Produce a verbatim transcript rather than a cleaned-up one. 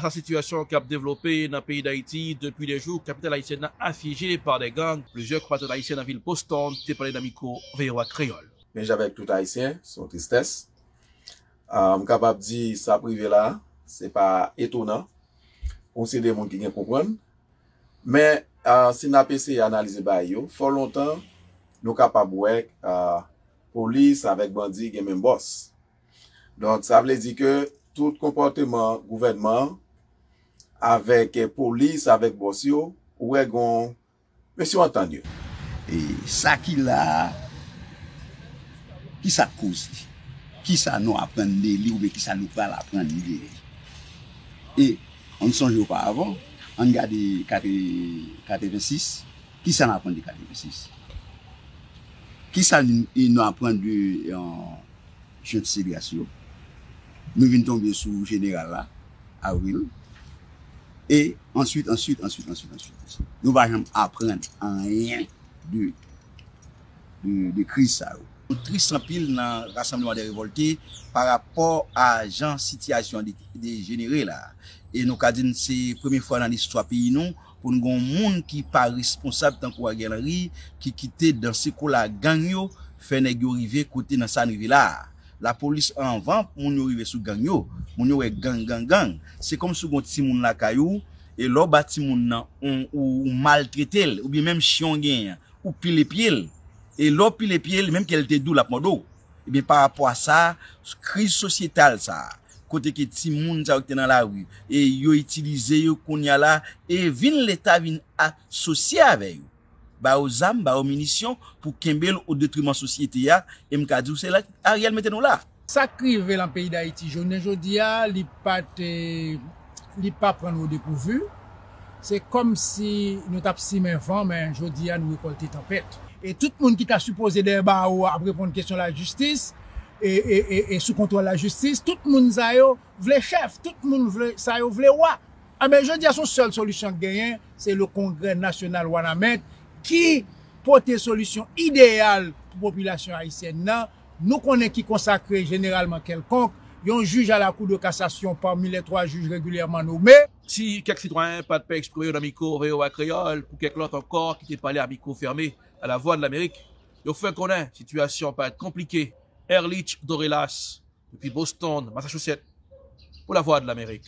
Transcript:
Sa sitiyasyon k ap devlope nan peyi Dayiti depi de jou, kapital ayisyèn nan asyeje pa de gang. Plizyè konpatriyòt ayisyen nan vil Boston te pale nan mikwo V O A Kreyòl. Menm jan avèk tout Ayisyen, se yon tristès. Ah, m kapab di sa ap rive la, se pa etonan pou yon seri de moun ki gen konprann. Men, ah, si n ap eseye analize bagay yo, fò lontan nou kapab wè, ah, polis avèk bandi gen menm bòs. Donk, sa vle di ke tout konpòteman gouvènman an avèk, eh, polis, avèk bòs yo, ou wè gon, mesye yo antann yo. E sa ki la a, ki sa k koze? Ki sa nou aprann de li oubyen ki sa nou pral aprann de li? E ann sonje oparavan, ann gade katre-, katrevensis, ki sa n aprann de katrevensis? Ki sa n, e nou aprann de, eh, Jean Célias yo? Nou vin tonbe sou jeneral la, Avril. E answit, answit, answit, answit, answit. Nou pa janm aprann anyen de, de, de kriz sa yo. Nou tris anpil nan Rassemblement des Révoltés pa rapò a jan sitiyasyon an de-, dejenere la. E nou ka di n se premye fwa nan listwa peyi nou pou n gen yon moun ki pa responsab tankou Ariel Henry, ki kite danse kola gang yo, fè nèg yo rive kote nan sa n rive la a. Lapolis anvan moun yo rive sou gang yo, moun yo wè gang, gang, gang. Se kòmsi w gen yon timoun lakay ou, e lè w ba timoun nan, ou, ou, ou maltrete l, oubyen menm chen w genyen an, ou pile pye l. E lè w pile pye l, menm ke l te dou, l ap mòde w. Ebyen, pa rapò a sa, kriz sosyetal sa a, kote ke timoun sa yo ki te nan lari, e yo itilize yo kounye a la, e vin Leta vin asosye avè yo, ba yo zam, ba yo minisyon pou kenbe l o detriman sosyete a, e m ka di w se la Ariel mete nou la. Sa k rive nan peyi Dayiti jounen jodi a, li pa t, li pa pran nou o depourvu. Se kòmsi nou t ap simen van, men jodi a nou rekòlte tanpèt. E tout moun ki ta sipoze dèyè bawo a ap reponn kesyon lajistis, e, e, e, e sou kontwòl lajistis, tout moun sa yo vle chèf, tout moun vle, sa yo vle wa. Anben, jodi a, se yon sèl solisyon k genyen, se le Congrès National Wanament ki pote solisyon ideyal pou popilasyon ayisyèn nan. Nou konnen ki konsakre jeneralman kèlkonk, yon jij a la Cour de cassation pami les trois juges régulièrement nommés. Si kèk sitwayen pa t pè eksprime yo nan mikwo V O A Kreyòl, pou kèk lòt ankò ki te pale a mikwo fèmen a Lavwadlamerik, yo fè konnen sitiyasyon parèt konplike. Erlich Dorelas, depi Boston, Massachusetts, pou Lavwadlamerik.